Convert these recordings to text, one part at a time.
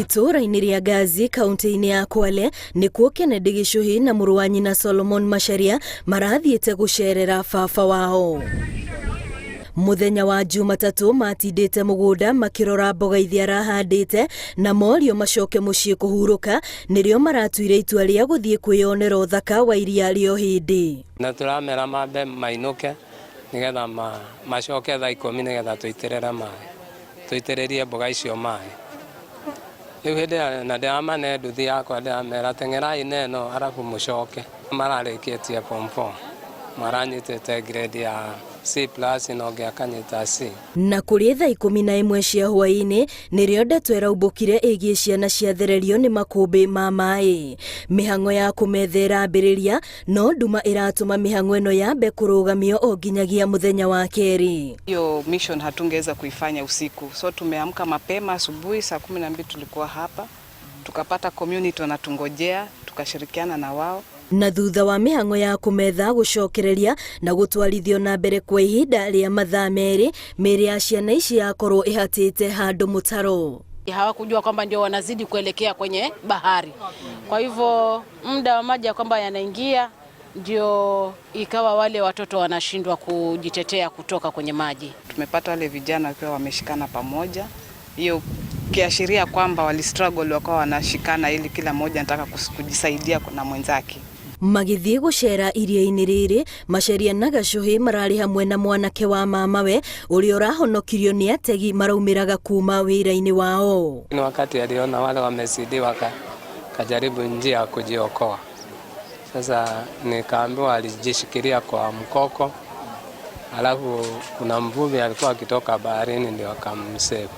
Itũũra-inĩ rĩa Ngazi kaunti-inĩ ya Kwale nĩkuo Kennedy Gichuhi na mũrũ wa nyina Solomon Macharia marathiĩte gũcerera baba wao. Mũthenya wa Jumatatũ matindĩte mũgũnda makĩrora mboga iria arahandĩte na morio macoke mũciĩ kũhurũka nĩrĩo maratuire itua rĩa gũthiĩ kwĩyonera ũthaka wa iria rĩa Ũhĩndĩ. Na tũramera mambe mainũke nĩgetha macoke thaa 10 nĩgetha tũitĩrĩre maĩ, tũitĩrĩrie mboga icio maĩ. Rĩu hĩndĩ ĩyo na ndĩramane nduthi yakwa ndĩramera teng'erai na ĩno arabu mũcoke. Mararĩkĩtie form 4 maranyitĩte grade ya C plus na ũngĩ akanyita C. Na kũrĩ thaa 11 cia hwaĩ-inĩ nĩrĩo ndeto ĩraumbũkire ĩgiĩ ciana ciathererio nĩ makũmbĩ ma maĩ. Mĩhang'o ya kũmetha ĩrambĩrĩria no nduma ĩratũma mĩhang'o ĩno yambe kũrũgamio o nginyagia mũthenya wa kerĩ. Hiyo mission hatungeweza kuifanya usiku, so tumeamka mapema asubuhi saa 12 tulikuwa hapa, tukapata community wanatungojea, tukashirikiana na wao. Na thutha wa mĩhang'o ya kũmetha gũcokereria na gũtwarithio na mbere kwa ihinda rĩa mathaa 2, mĩĩrĩ ya ciana ici yakorwo ĩhatĩte handũ mũtaro. Hawakujua kwamba ndio wanazidi kuelekea kwenye bahari, kwa hivyo muda wa maji ya kwamba yanaingia ndio ikawa wale watoto wanashindwa kujitetea kutoka kwenye maji. Tumepata wale vijana wakiwa wameshikana pamoja, hiyo kiashiria kwamba wali struggle wakawa wanashikana ili kila mmoja anataka kujisaidia na mwenzake. Magĩthiĩ gũcera iria-inĩ rĩrĩ, Macharia na Gachuhi mararĩ hamwe na mwanake wa mamawe ũrĩa ũrahonokirio nĩ ategi maraumĩraga kuma wĩra-inĩ wao. Ni wakati aliona wale wamezidiwa kajaribu njia ya kujiokoa. Sasa nikaambiwa alijishikilia kwa mkoko, alafu kuna mvuvi alikuwa akitoka baharini ndio akamsave.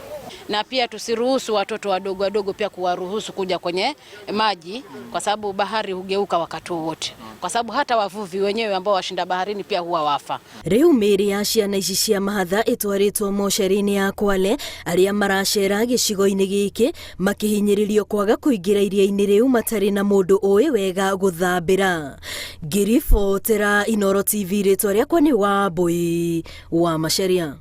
Na pia tusiruhusu watoto wadogo wadogo pia kuwaruhusu kuja kwenye maji, kwa sababu bahari hugeuka wakati wote, kwa sababu hata wavuvi wenyewe ambao washinda baharini pia huwa wafa. Rĩu mĩĩrĩ ya ciana ici cia mahatha ĩtwarĩtwo mocarĩ-inĩ ya Kwale, arĩa maracera gĩcigo-inĩ gĩkĩ makĩhinyĩrĩrio kwaga kũingĩra iria-inĩ rĩu matarĩ na mũndũ ũĩ wega gũthambĩra. Ngĩribotera Inooro TV, rĩtwa rĩakwa nĩ Wambui wa Macharia.